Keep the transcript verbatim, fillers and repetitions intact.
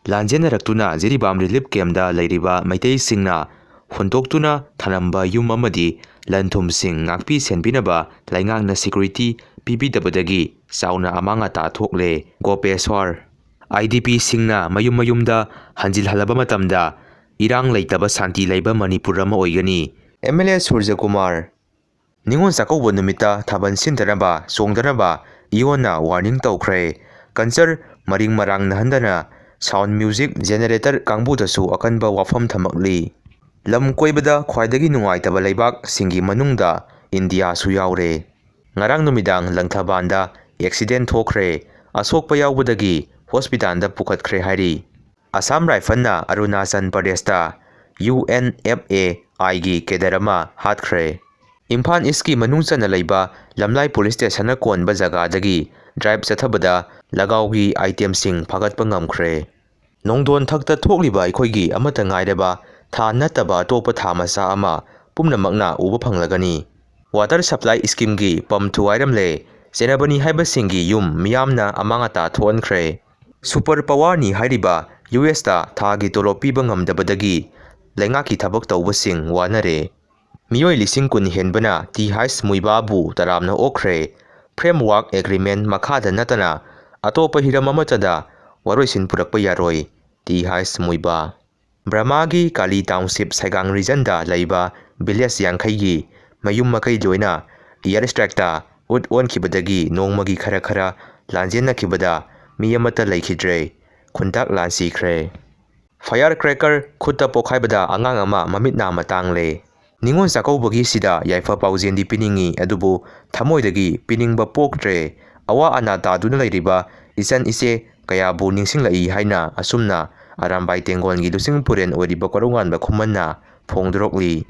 ꯂꯥꯟꯖꯦꯟꯅꯔꯛꯇꯨꯅ Jiribam relief ꯀꯦꯝꯞꯇ ꯂꯩꯔꯤꯕ ꯃꯩꯇꯩꯁꯤꯡꯅ ꯍꯨꯟꯗꯣꯛꯇꯨꯅ ꯊꯅꯝꯕ ꯌꯨꯝ ꯑꯃꯗꯤ ꯂꯟ ꯊꯨꯝꯁꯤꯡ ꯉꯥꯛꯄꯤ ꯁꯦꯟꯕꯤꯅꯕ ꯂꯩꯉꯥꯛꯅ ꯁꯦꯀ꯭ꯌꯨꯔꯤꯇꯤ ꯄꯤꯕꯤꯗꯕꯗꯒꯤ ꯆꯥꯎꯅ ꯑꯃꯥꯡ ꯑꯇꯥ ꯊꯣꯛꯂꯦ꯫ ꯒꯣꯄꯦꯁ꯭ꯋꯔ꯫ ꯑꯥꯏ ꯗꯤ ꯄꯤꯁꯤꯡꯅ ꯃꯌꯨꯝ ꯃꯌꯨꯝꯗ ꯍꯟꯖꯤꯜꯍꯜꯂꯕ ꯃꯇꯝꯗ ꯏꯔꯥꯡ ꯂꯩꯇꯕ ꯁꯥꯟꯇꯤ ꯂꯩꯕ ꯃꯅꯤꯄꯨꯔ ꯑꯃ ꯑꯣꯏꯒꯅꯤ꯫ M L A Surjakumar. ꯅꯤꯉꯣꯜ ꯆꯥꯛꯀꯧꯕ ꯅꯨꯃꯤꯠꯇ ꯊꯥꯕꯜ ꯁꯤꯟꯗꯅꯕ, ꯆꯣꯡꯗꯅꯕ ꯏꯌꯣꯟꯅ ꯋꯥꯔꯅꯤꯡ ꯇꯧꯈ꯭ꯔꯦ꯫ ꯀꯜꯆꯔ ꯃꯔꯤꯡ ꯃꯔꯥꯡ ꯅꯥꯍꯟꯗꯅ ꯁꯥꯎꯟ ꯃ꯭ꯌꯨꯖꯤꯛ ꯖꯦꯅꯦꯔꯦꯇꯔ ꯀꯥꯡꯕꯨꯗꯁꯨ ꯑꯀꯟꯕ ꯋꯥꯐꯝ ꯊꯝꯃꯛꯂꯤ꯫ ꯂꯝ ꯀꯣꯏꯕꯗ ꯈ꯭ꯋꯥꯏꯗꯒꯤ ꯅꯨꯡꯉꯥꯏꯇꯕ ꯂꯩꯕꯥꯛꯁꯤꯡꯒꯤ ꯃꯅꯨꯡꯗ ꯏꯟꯗꯤꯌꯥꯁꯨ ꯌꯥꯎꯔꯦ꯫ ꯉꯔꯥꯡ ꯅꯨꯃꯤꯗꯥꯡ ꯂꯪꯊꯕꯥꯟꯗ ꯑꯦꯛꯁꯤꯗꯦꯟ ꯊꯣꯛꯈ꯭ꯔꯦ꯫ ꯑꯁꯣꯛꯄ ꯌꯥꯎꯕꯗꯒꯤ ꯍꯣꯁꯄꯤꯇꯥꯜꯗ ꯄꯨꯈꯠꯈ꯭ꯔꯦ ꯍꯥꯏꯔꯤ꯫ ꯑꯁꯥꯝ ꯔꯥꯏꯐꯜꯅ ꯑꯔꯨꯅꯥꯆꯜ ꯄ꯭ꯔꯗꯦꯁꯇ ꯌꯨ ꯑꯦꯟ ꯑꯦꯐ ꯑꯦ ꯑꯥꯏꯒꯤ ꯀꯦꯗꯔ ꯑꯃ ꯍꯥꯠꯈ꯭ꯔꯦ꯫ ꯏꯝꯐꯥꯜ ꯏꯁꯀꯤ ꯃꯅꯨꯡ ꯆꯟꯅ ꯂꯩꯕ ꯂꯝꯂꯥꯏ ꯄꯨꯂꯤꯁ ꯁ꯭ꯇꯦꯁꯟꯅ ꯀꯣꯟꯕ ꯖꯒꯥꯗꯒꯤ ꯗ꯭ꯔꯥꯏꯚ ꯆꯠꯊꯕꯗ ꯂꯒꯥꯎꯒꯤ ꯑꯥꯏꯇꯦꯝꯁꯤꯡ ꯐꯥꯒꯠꯄ ꯉꯝꯈ꯭ꯔꯦ꯫ ꯅꯣꯡꯗꯣꯟ ꯊꯛꯇ ꯊꯣꯛꯂꯤꯕ ꯑꯩꯈꯣꯏꯒꯤ ꯑꯃꯠꯇ ꯉꯥꯏꯔꯕ ꯊꯥ ꯅꯠꯇꯕ ꯑꯇꯣꯞꯄ ꯊꯥ ꯃꯆꯥ ꯑꯃ ꯄꯨꯝꯅꯃꯛꯅ ꯎꯕ ꯐꯪꯂꯒꯅꯤ꯫ ꯋꯥꯇꯔ ꯁꯄ꯭ꯂꯥꯏ ꯁ꯭ꯀꯤꯝꯒꯤ ꯄꯝ ꯊꯨꯒꯥꯏꯔꯝꯂꯦ꯫ ꯁꯦꯅꯥꯄꯇꯤ ꯍꯥꯏꯕꯁꯤꯡꯒꯤ ꯌꯨꯝ ꯃꯤꯌꯥꯝꯅ ꯑꯃꯥꯡ ꯑꯇꯥ ꯊꯣꯛꯍꯟꯈ꯭ꯔꯦ꯫ ꯁꯨꯄꯔ ꯄꯋꯥꯔꯅꯤ ꯍꯥꯏꯔꯤꯕ ꯌꯨ ꯑꯦꯁꯇ ꯊꯥꯒꯤ ꯇꯣꯂꯣꯞ ꯄꯤꯕ ꯉꯝꯗꯕꯗꯒꯤ ꯂꯩꯉꯥꯛꯀꯤ ꯊꯕꯛ ꯇꯧꯕꯁꯤꯡ ꯋꯥꯅꯔꯦ꯫ ꯃꯤꯑꯣꯏ ꯂꯤꯁꯤꯡ ꯀꯨꯟ ꯍꯦꯟꯕꯅ ꯇꯤ ꯍꯥꯏꯁ ꯃꯨꯏꯕꯥꯕꯨ ꯇꯔꯥꯝꯅ ꯑꯣꯛꯈ꯭ꯔꯦ꯫ ꯐ꯭ꯔꯦꯝꯋꯥꯔꯛ ꯑꯦꯒ꯭ꯔꯤꯃꯦꯟ ꯃꯈꯥꯗ ꯅꯠꯇꯅ ꯑꯇꯣꯞꯄ ꯍꯤꯔꯝ ꯑꯃꯠꯇꯗ ꯋꯥꯔꯣꯏꯁꯤꯟ ꯄꯨꯔꯛꯄ ꯌꯥꯔꯣꯏ, ꯇꯤ ꯍꯥꯏꯁ ꯃꯨꯏꯕꯥ꯫ ꯕ꯭ꯔꯃꯥꯒꯤ ꯀꯥꯂꯤ ꯇꯥꯎꯟꯁꯤꯞ ꯁꯩꯒꯥꯡ ꯔꯤꯖꯟꯗ ꯂꯩꯕ ꯚꯤꯂꯦꯖ ꯌꯥꯡꯈꯩꯒꯤ ꯃꯌꯨꯝ ꯃꯀꯩ ꯂꯣꯏꯅ ꯏꯌꯔ ꯁ꯭ꯇ꯭ꯔꯥꯏꯛꯇ ꯎꯠ ꯑꯣꯟꯈꯤꯕꯗꯒꯤ ꯅꯣꯡꯃꯒꯤ ꯈꯔ ꯈꯔ ꯂꯥꯟꯖꯦꯟꯅꯈꯤꯕꯗ ꯃꯤ ꯑꯃꯠꯇ ꯂꯩꯈꯤꯗ꯭ꯔꯦ꯫ ꯈꯨꯟꯇꯥꯛ ꯂꯥꯟ ꯁꯤꯈ꯭ꯔꯦ꯫ ꯐꯥꯌꯔ ꯀ꯭ꯔꯦꯀꯔ ꯈꯨꯠꯇ ꯄꯣꯛꯈꯥꯏꯕꯗ ꯑꯉꯥꯡ ꯑꯃ ꯃꯃꯤꯠ ꯅꯥꯝꯃ ꯇꯥꯡꯂꯦ꯫ ꯅꯤꯉꯣꯜ ꯆꯥꯛꯀꯧꯕꯒꯤ ꯁꯤꯗ ꯌꯥꯏꯐ ꯄꯥꯎꯖꯦꯜꯗꯤ ꯄꯤꯅꯤꯡꯏ, ꯑꯗꯨꯕꯨ ꯊꯃꯣꯏꯗꯒꯤ ꯄꯤꯅꯤꯡꯕ ꯄꯣꯛꯇ꯭ꯔꯦ꯫ ꯑꯋꯥ ꯑꯅꯥ ꯇꯥꯗꯨꯅ ꯂꯩꯔꯤꯕ ꯏꯆꯟ ꯏꯆꯦ ꯀꯌꯥꯕꯨ ꯅꯤꯡꯁꯤꯡꯂꯛꯏ ꯍꯥꯏꯅ ꯑꯁꯨꯝꯅ ꯑꯔꯥꯝꯕꯥꯏ ꯇꯦꯡꯒꯣꯜꯒꯤ ꯂꯨꯆꯤꯡ ꯄꯨꯔꯦꯜ ꯑꯣꯏꯔꯤꯕ ꯀꯣꯔꯧꯉꯥꯟꯕ ꯈꯨꯃꯟꯅ ꯐꯣꯡꯗꯣꯔꯛꯂꯤ꯫